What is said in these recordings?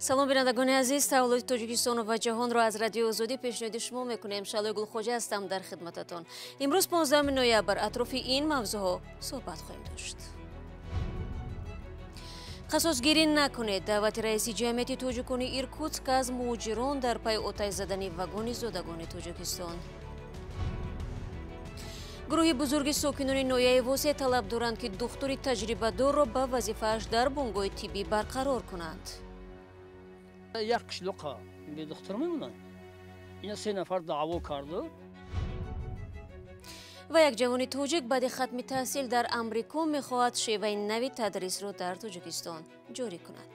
Салом, бинандагони азиз. Таваллуди Тоҷикистону ва ҷаҳонро аз Радиои Озодӣ пешниҳоди шумо мекунем. Шалои Гулхоҷа ҳастам дар хидмататон. Имрӯз 15 ноябр атрофи ин мавзӯъҳо суҳбат хоҳем дошт. Қасосгирӣ накунед. Даъвати раиси ҷамъияти тоҷикони Иркутск аз муҳоҷирон дар пайи оташ задани вагони зодагони Тоҷикистон. Гурӯҳи бузурги сокинони ноҳияи Восе талаб доранд, ки духтури таҷрибадорро ба вазифааш дар бунгоҳи тиббӣ барқарор кунанд. Як қишлоқа бедухтур мемонанд. Ина се нафар даъво карду. Ва як ҷавони тоҷик баъди хатми таҳсил дар Амрико мехоҳад шеваи нави тадрисро дар Тоҷикистон ҷорӣ кунад.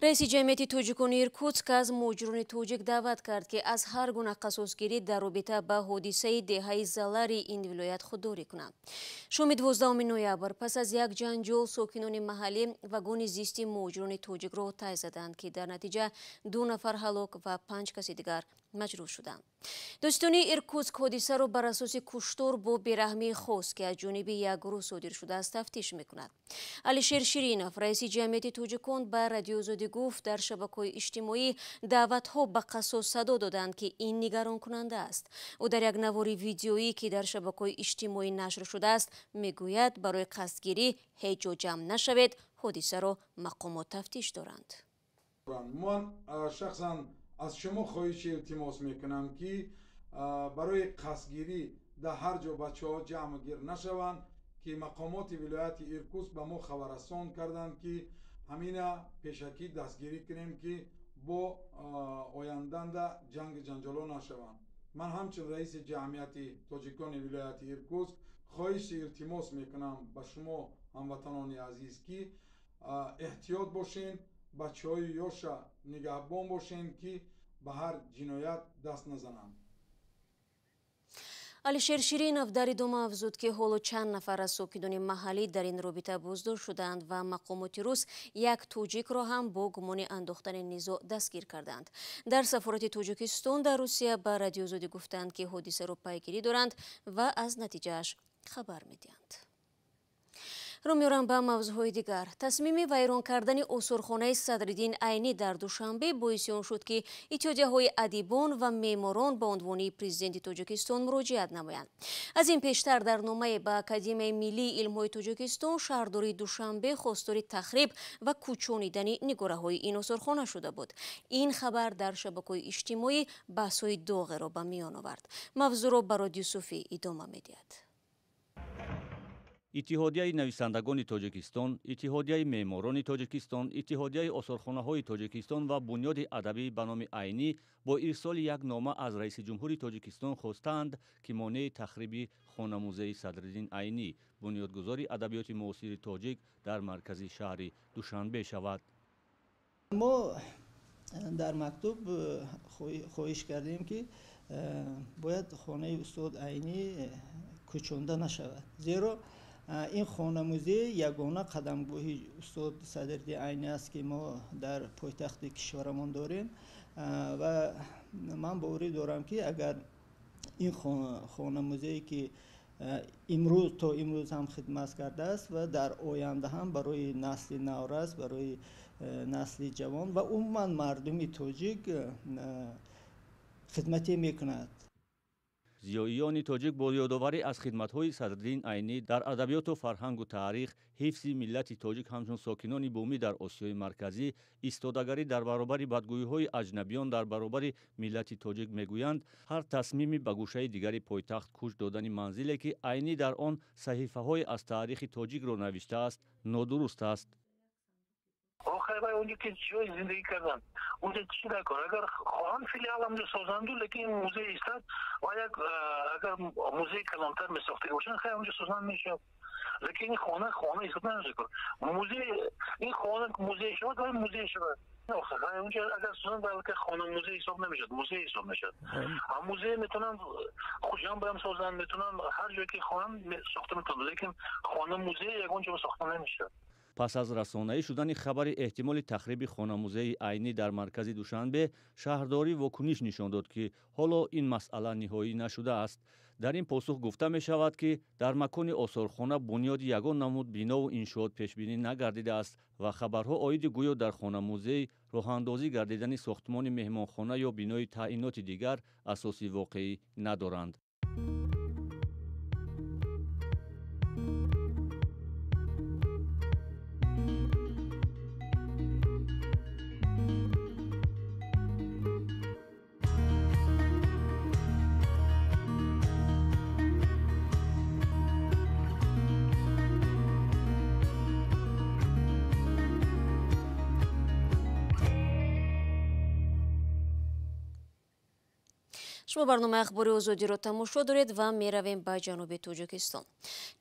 Раиси ҷамъияти тоҷикони Иркутск аз муҳоҷирони тоҷик даъват кард, ки аз ҳар гуна қасосгирӣ дар робита ба ҳодисаи деҳаи Залари ин вилоят худдорӣ кунанд. Шоми 12 ноябр пас аз як ҷанҷол сокинони маҳаллӣ вагони зисти муҳоҷирони тоҷикро оташ заданд, ки дар натиҷа 2 нафар ҳалок ва 5 каси дигар маҷрӯҳ шуданд. Дӯстони Иркутск ҳодисаро бар асоси куштор бо бераҳмии хос, ки аз ҷониби як гурӯҳ содир шудааст, тафтиш мекунад. Алишер Ширинов, раиси ҷамъияти тоҷикон, ба Радиои Озодӣ гуфт, дар шабакаҳои иҷтимоӣ даъватҳо ба қасос садо доданд, ки ин нигаронкунанда аст. Ӯ дар як навори видеоӣ, ки дар шабакаҳои иҷтимоӣ нашр шудааст, мегӯяд, барои қасдгирӣ ҳеҷ ҷо ҷамъ нашавед, ҳодисаро мақомот тафтиш доранд. Ман шахсан аз шумо хоҳиши илтимос мекунам, ки барои қасдгирӣ дар ҳар ҷо бачаҳо ҷамъгир нашаванд, ки мақомоти вилояти Иркутск ба мо хабаррасон карданд, ки ҳамина пешакӣ дастгирӣ кунем, ки бо оянданда ҷанги ҷанҷоло нашаванд. Ман ҳамчун раиси ҷамъияти тоҷикони вилояти Иркутск хоҳиши илтимос мекунам ба шумо, ҳамватанони азиз, ки эҳтиёт бошен, бачаҳои ёша нигаҳбон бошен, ки ба ҳар ҷиноят даст назананд. Алишер Ширинов дар идома афзуд, ки ҳоло чанд нафар аз сокинони маҳаллӣ дар ин робита боздошт шуданд ва мақомоти рус як тоҷикро ҳам бо гумони андохтани низоъ дастгир карданд. Дар сафорати Тоҷикистон дар Русия ба Радиои Озодӣ гуфтанд, ки ҳодисаро пайгирӣ доранд ва аз натиҷааш хабар медиҳанд. Рӯ меорам ба мавзӯъҳои дигар. Тасмими вайрон кардани осорхонаи Садриддин Айнӣ дар Душанбе боиси он шуд, ки иттиҳодияҳои адибон ва меъморон ба унвони президенти Тоҷикистон муроҷиат намоянд. Аз ин пештар дар номае ба Академияи миллии илмҳои Тоҷикистон шаҳрдории Душанбе хостори тахриб ва кӯчонидани нигораҳои ин осорхона шуда буд. Ин хабар дар шабакаҳои иҷтимоӣ баҳсҳои доғеро ба миён овард. Мавзӯъро Барод Юсуфӣ идома медиҳад. Иттиҳодияи нависандагони Тоҷикистон, Иттиҳодияи меъморони Тоҷикистон, Иттиҳодияи осорхонаҳои Тоҷикистон ва Бунёди адабӣ ба номи Айнӣ бо ирсоли як нома аз раиси ҷумҳури Тоҷикистон хостаанд, ки монеи тахриби хонамузеи Садриддин Айнӣ, бунёдгузори адабиёти муосири тоҷик, дар маркази шаҳри Душанбе шавад. Мо дар мактуб хоҳиш кардем, ки бояд хонаи устод Айнӣ кӯчонда нашавад, зеро ин хонамузей ягона қадамгоҳи устод Садриддин Айнӣ аст, ки мо дар пойтахти кишварамон дорем, ва ман боварӣ дорам, ки агар ин хонамузее, ки имрӯз то имрӯз ҳам хидмат кардааст ва дар оянда ҳам барои насли наврас, барои насли ҷавон ва умуман мардуми тоҷик хидмате мекунад. Зиёиёни тоҷик бо ёдоварӣ аз хидматҳои Садриддин Айнӣ дар адабиёту фарҳангу таърих, ҳифзи миллати тоҷик ҳамчун сокинони бумӣ дар Осиёи Марказӣ, истодагарӣ дар баробари бадгӯиҳои аҷнабиён дар баробари миллати тоҷик мегӯянд, ҳар тасмими ба гӯшаи дигари пойтахт кӯч додани манзиле, ки Айнӣ дар он саҳифаҳое аз таърихи тоҷикро навиштааст, нодуруст аст. Охир вай онҷо ки ҷои зиндагӣ карданд, онҷо чӣ накор? Агар хоҳанд, филиал ҳамҷо созанду, лекин музей истад ва як агар музеи калонтар месохтагӣ бошанд, хай онҷо созанд мешавад. Лекин ин хона истода намешавад. Музей, ин хона музей шавад, вай музей шавад. Охир онҷо агар созанд, балки хона музей ҳисоб намешавад, музей ҳисоб мешавад. Музей метавонанд Хуҷанд барам созанд, метавонанд ҳар ҷое ки хоҳанд сохта метавонанд, лекин хона музей ягон ҷо сохта намешавад. Пас аз расонаӣ шудани хабари эҳтимоли тахриби хонамузеи Айнӣ дар маркази Душанбе, шаҳрдорӣ вокуниш нишон дод, ки ҳоло ин масъала ниҳоӣ нашудааст. Дар ин посух гуфта мешавад, ки дар макони осорхона бунёди ягон намуд бинову иншоот пешбинӣ нагардидааст ва хабарҳо оиди гӯё дар хона-музей роҳандозӣ гардидани сохтмони меҳмонхона ё бинои таъиноти дигар асоси воқеӣ надоранд. Шумо барномаи ахбори озодиро тамошо доред ва меравем ба ҷануби Тоҷикистон.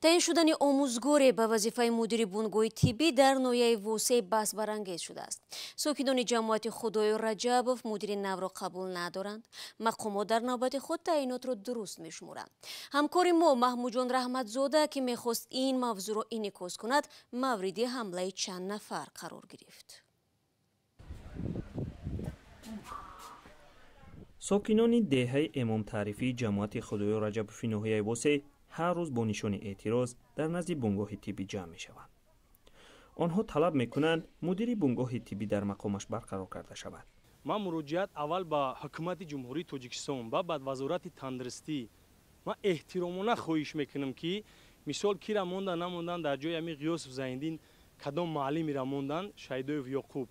Таъин шудани омӯзгоре ба вазифаи мудири бунгоҳи тиббӣ дар ноҳияи Восеъ баҳсбарангез шудааст. Сокинони ҷамоати Худою Раҷабов мудири навро қабул надоранд. Мақомот дар навбати худ таъинотро дуруст мешуморанд. Ҳамкори мо Маҳмудҷон Раҳматзода, ки мехост ин мавзӯъро инъикос кунад, мавриди ҳамлаи чанд нафар қарор гирифт. Сокинони деҳаи Эмомтарифии ҷамоати Худою Раҷабови ноҳияи Восеъ ҳар рӯз бо нишони эътироз дар назди бунгоҳи тиббӣ ҷамъ мешаванд. Онҳо талаб мекунанд мудири бунгоҳи тиббӣ дар мақомаш барқарор карда шавад. Ман муроҷиат аввал ба ҳукумати Ҷумҳурии Тоҷикистон ва баъд Вазорати тандурустӣ. Ман эҳтиромона хоҳиш мекунам, ки мисол кира мондан намондан дар ҷои ами Ғиёсов Зайндин кадом муаллимеро мондан, Шайдоев Ёқуб.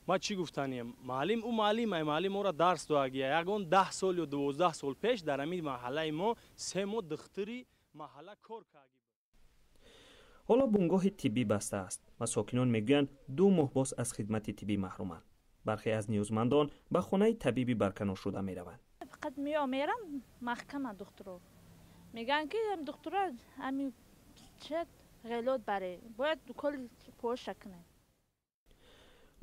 Ма чӣ гуфтанием? Муаллим ӯ муаллим ай, муаллим моро дарс доагия. Ягон 10 сол ё 12 сол пеш дар ҳамин маҳаллаи мо 3 моҳ духтури маҳалла кор кард. Ҳоло бунгоҳи тиббӣ баста аст ва сокинон мегӯянд 2 моҳ боз аз хидмати тиббӣ маҳруманд. Бархе аз ниёзмандон ба хонаи табиби барканор шуда мераванд. Фақат меомерам маҳкама духтуро. Мегӯянд ки духтуро ҳамин чет ғелот баре, бояд кол поша кунем.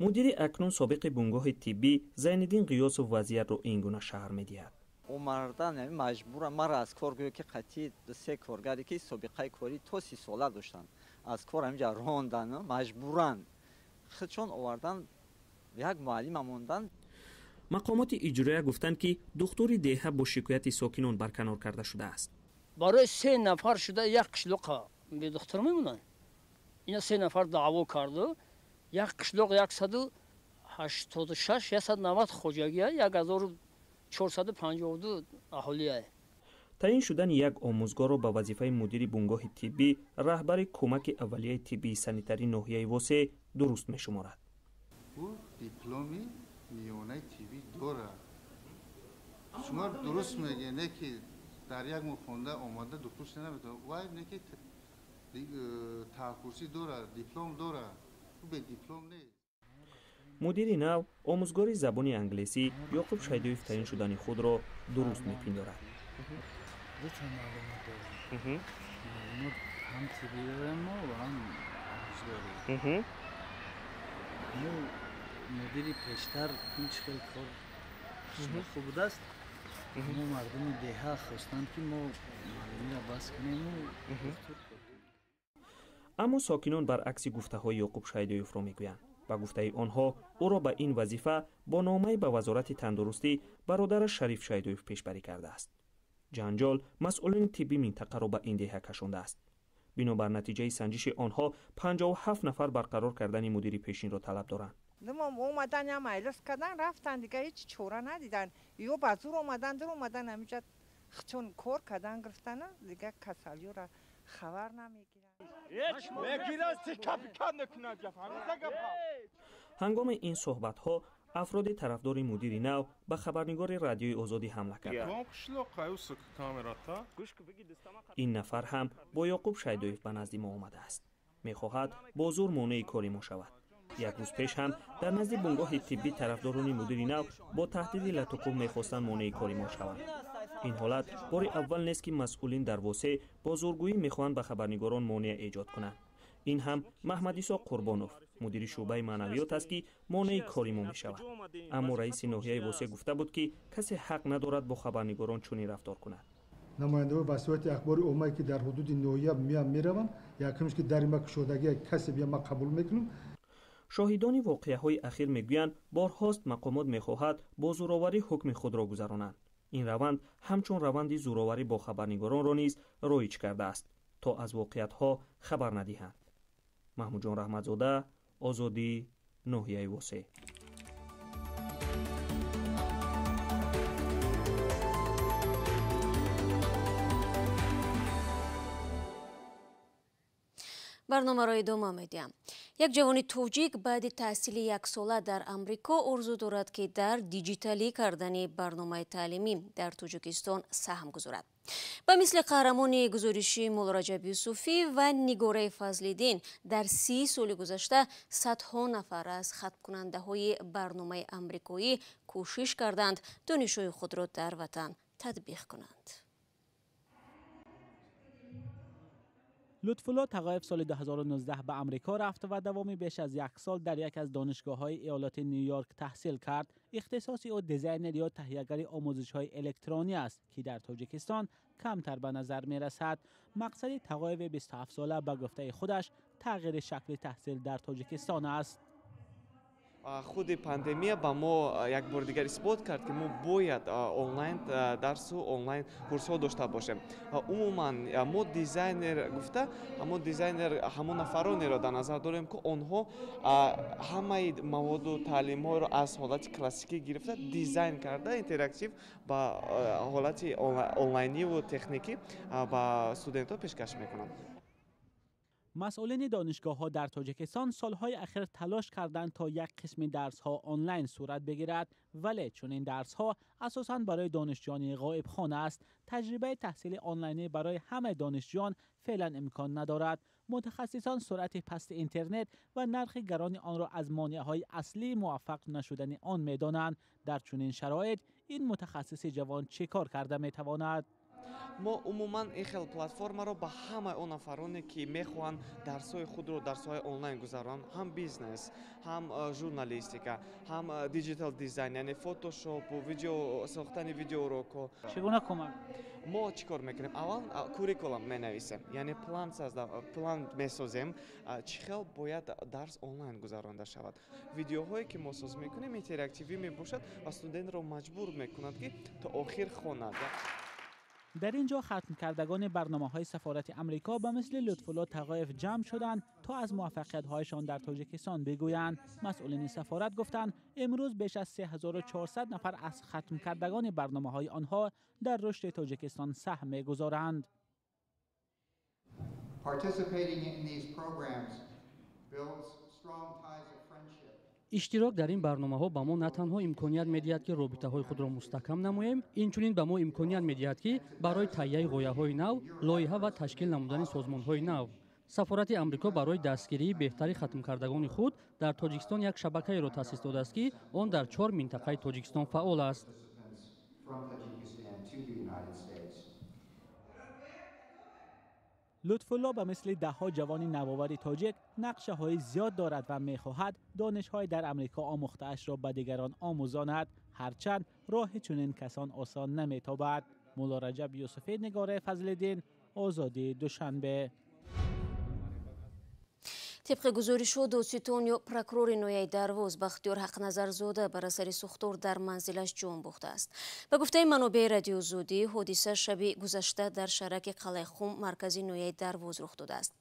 Мудири акнун собиқи бунгоҳи тиббӣ Зайниддин Ғиёсов вазъиятро ин гуна шаҳр медиҳад. Омардан маҷбурам мара аз кор гӯё ки қатъи 3 коргаре ки собиқаи корӣ то 30 сола доштанд, аз кор ҳаминҷа рондан маҷбуран худшон овардан, як муаллима мондан. Мақомоти иҷроя гуфтанд, ки духтури деҳа бо шикояти сокинон барканор карда шудааст. Барои 3 нафар шуда як қишлоқа бедухтур мемонанд. Ина 3 нафар даъво карду як қишлоқ 186 190 хоҷагия 1452 аҳолия. Таъин шудани як омӯзгорро ба вазифаи мудири бунгоҳи тиббӣ раҳбари кӯмаки аввалияи тиббии санитарии ноҳияи Восеъ дуруст мешуморад. Ӯ дипломи миёнаи тиббӣ дорад. Шумо дуруст мегӯед, не ки дар як моҳ хонда омада духтур шуда наметавонад. Вай не ки таҳкурсӣ дорад, диплом дорад. Мудири нав омӯзгори забони англисӣ Ёқуб Шайдоев таъин шудани худро дуруст мепиндорад. Дута маълумот дорем. Маълумот ҳам тиббӣ дорем мо ва ҳам омӯзгорӣ. Мо мудири пештар ин чӣ хел кор хуб будааст. Мо мардуми деҳа хостанд, ки мо муаллимиро бас кунему духтур. Аммо сокинон баръакси гуфтаҳои Ёқуб Шайдоевро мегӯянд. Ба гуфтаи онҳо ӯро ба ин вазифа бо номае ба Вазорати тандурустӣ бародараш Шариф Шайдоев пешбарӣ кардааст. Ҷанҷол масъулини тиббӣ минтақаро ба ин деҳа кашондааст. Бинобар натиҷаи санҷиши онҳо 57 нафар барқарор кардани мудири пешинро талаб доранд. Омадан ям айлас кардан рафтан, дига ҳеҷ чора надидан. Ё ба зур омадан, дур омадан, ҳаминҷа чун кор кардан гирифтана, дига касалиёра хабар намегиранд. Ҳангоми ин суҳбатҳо афроди тарафдори мудири нав ба хабарнигори радиои Озодӣ ҳамла карданд. Ин нафар ҳам бо Ёқуб Шайдоев ба назди мо омадааст. Мехоҳад бо зур монеи кори мо шавад. Як рӯз пеш ҳам дар назди бунгоҳи тиббӣ тарафдорони мудири нав бо таҳдиди латукӯб мехостанд монеи кори мо шаванд. Ин ҳолат бори аввал нест, ки масъулин дар Восеъ бо зургӯӣ мехоҳанд ба хабарнигорон монеа эҷод кунанд. Ин ҳам Маҳмадисо Қурбонов, мудири шӯъбаи маънавиёт аст, ки монеи кори мо мешавад. Аммо раиси ноҳияи Восеъ гуфта буд, ки касе ҳақ надорад бо хабарнигорон чунин рафтор кунад. Намояндаҳои васоити ахбори оммае, ки дар ҳудуди ноҳия меям мераванд, якумш ки дари ма кушодагия касе бия ма қабул мекунам. Шоҳидони воқеаҳои ахир мегӯянд, борҳост мақомот мехоҳад бо зӯроварӣ ҳукми худро гузаронанд. Ин раванд ҳамчун раванди зӯроварӣ бо хабарнигоронро низ роиҷ кардааст, то аз воқеиятҳо хабар надиҳанд. Маҳмудҷон Раҳматзода, Озодӣ, ноҳияи Восеъ. Барномаро идома медиҳам. Як ҷавони тоҷик баъди таҳсили яксола дар Амрико орзу дорад, ки дар диҷиталӣ кардани барномаи таълимӣ дар Тоҷикистон саҳм гузорад. Ба мисли қаҳрамони гузориши Муллораҷаб Юсуфӣ ва Нигораи Фазлиддин дар 30 соли гузашта садҳо нафар аз хатмкунандаҳои барномаи амрикоӣ кӯшиш карданд донишҳои худро дар ватан татбиқ кунанд. Лутфулло Тағоев соли 2019 ба Амрико рафт ва давоми беш аз як сол дар яке аз донишгоҳҳои иёлоти Ню-Йорк таҳсил кард. Ихтисоси ӯ дизайнер ё таҳиягари омӯзишҳои электронӣ аст, ки дар Тоҷикистон камтар ба назар мерасад. Мақсади Тағоеви 27-сола ба гуфтаи худаш тағйири шакли таҳсил дар Тоҷикистон аст. Худи пандемия ба мо як бори дигар исбот кард, ки мо бояд онлайн дарсу онлайн курсҳо дошта бошем. Умуман мо дизайнер гуфта, ҳамон дизайнер ҳамон нафаронеро дар назар дорем, ки онҳо ҳамаи маводу таълимҳоро аз ҳолати классикӣ гирифта дизайн карда интерактив ба ҳолати онлайниву техникӣ ба студентҳо пешкаш мекунанд. Масъулини донишгоҳҳо дар Тоҷикистон солҳои ахир талош карданд, то як қисми дарсҳо онлайн сурат бигирад, вале чунин дарсҳо асосан барои донишҷӯёни ғоибхона аст. Таҷрибаи таҳсили онлайнӣ барои ҳамаи донишҷӯён феълан имкон надорад. Мутахассисон суръати пасти интернет ва нархи гарони онро аз монеаҳои аслии муваффақ нашудани он медонанд. Дар чунин шароит ин мутахассиси ҷавон чӣ кор карда метавонад? Мо умуман ин хел платформаро ба ҳамаи он нафароне, ки мехоҳанд дарсҳои худро дар соҳаи онлайн гузаронанд, ҳам бизнес, ҳам журналистика, ҳам диджитал дизайн, яъне фотошопу видео сохтани видеоурокҳо. Чӣ гуна кӯмак? Мо чӣ кор мекунем? Аввал куррикулум менависем, яъне план месозем, чӣ хел бояд дарс онлайн гузаронда шавад. Видеоҳое, ки мо соз мекунем, интерактивӣ мебошад ва студентро маҷбур мекунад, ки то охир хонад. Дар ин ҷо хатмкардагони барномаҳои сафорати Амрико ба мисли Лутфулло Тағоев ҷамъ шуданд, то аз муваффақиятҳояшон дар Тоҷикистон бигӯянд. Масъулини сафорат гуфтанд, имрӯз беш аз 3400 нафар аз хатмкардагони барномаҳои онҳо дар рушди Тоҷикистон саҳм мегузоранд. Иштирок дар ин барномаҳо ба мо на танҳо имконият медиҳад, ки робитаҳои худро мустаҳкам намоем, инчунин ба мо имконият медиҳад, ки барои таҳияи ғояҳои нав, лоиҳа ва ташкил намудани созмонҳои нав. Сафорати Амрико барои дастгирии беҳтари хатмкардагони худ дар Тоҷикистон як шабакаеро таъсис додааст, ки он дар 4 минтақаи Тоҷикистон фаъол аст. Лутфулло ба мисли даҳҳо ҷавони навовари тоҷик нақшаҳои зиёд дорад ва мехоҳад донишҳои дар Амрико омӯхтаашро ба дигарон омӯзонад. Ҳарчанд роҳи чунин касон осон наметобад. Муллораҷаб Юсуфӣ, Нигораи Фазлиддин, Озодӣ, Душанбе. Тибқи гузоришҳо, додситон ё прокурори ноҳияи Дарвоз Бахтиёр Ҳақназарзода бар асари сӯхтор дар манзилаш ҷон бохтааст. Ба гуфтаи манобеи Радиоозодӣ, ҳодиса шаби гузашта дар шаҳраки Қалайхум, маркази ноҳияи Дарвоз рух додааст.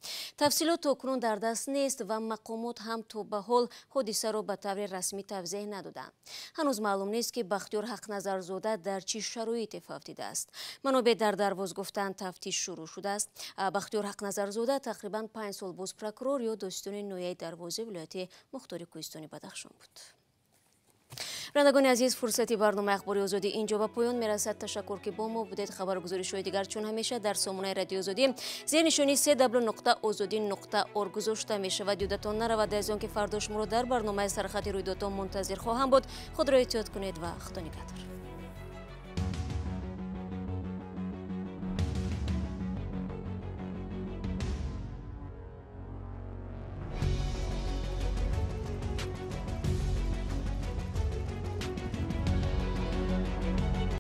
Тафсилот то кунун дар даст нест ва мақомот ҳам то ба ҳол ҳодисаро ба таври расмӣ тавзеҳ надоданд. Ҳанӯз маълум нест, ки Бахтиёр Ҳақназарзода дар чӣ шароите фавтидааст. Манобеъ дар Дарвоз гуфтанд, тафтиш шурӯъ шудааст. Бахтиёр Ҳақназарзода тақрибан 5 сол боз прокурор ё додситони ноҳияи Дарвози вилояти Мухтори Кӯҳистони Бадахшон буд. Бинандагони азиз, фурсати барномаи Ахбори Озодӣ инҷо ба поён мерасад. Ташаккур, ки бо мо будед. Хабару гузоришҳои дигар чун ҳамеша дар сомонаи Радиои Озодӣ зери нишони cw.ozodi.org гузошта мешавад. Ёдатон наравад, аз он ки фардо шуморо дар барномаи сархати рӯйдодҳо мунтазир хоҳам буд. Худро эҳтиёт кунед ва Худо нигаҳдор.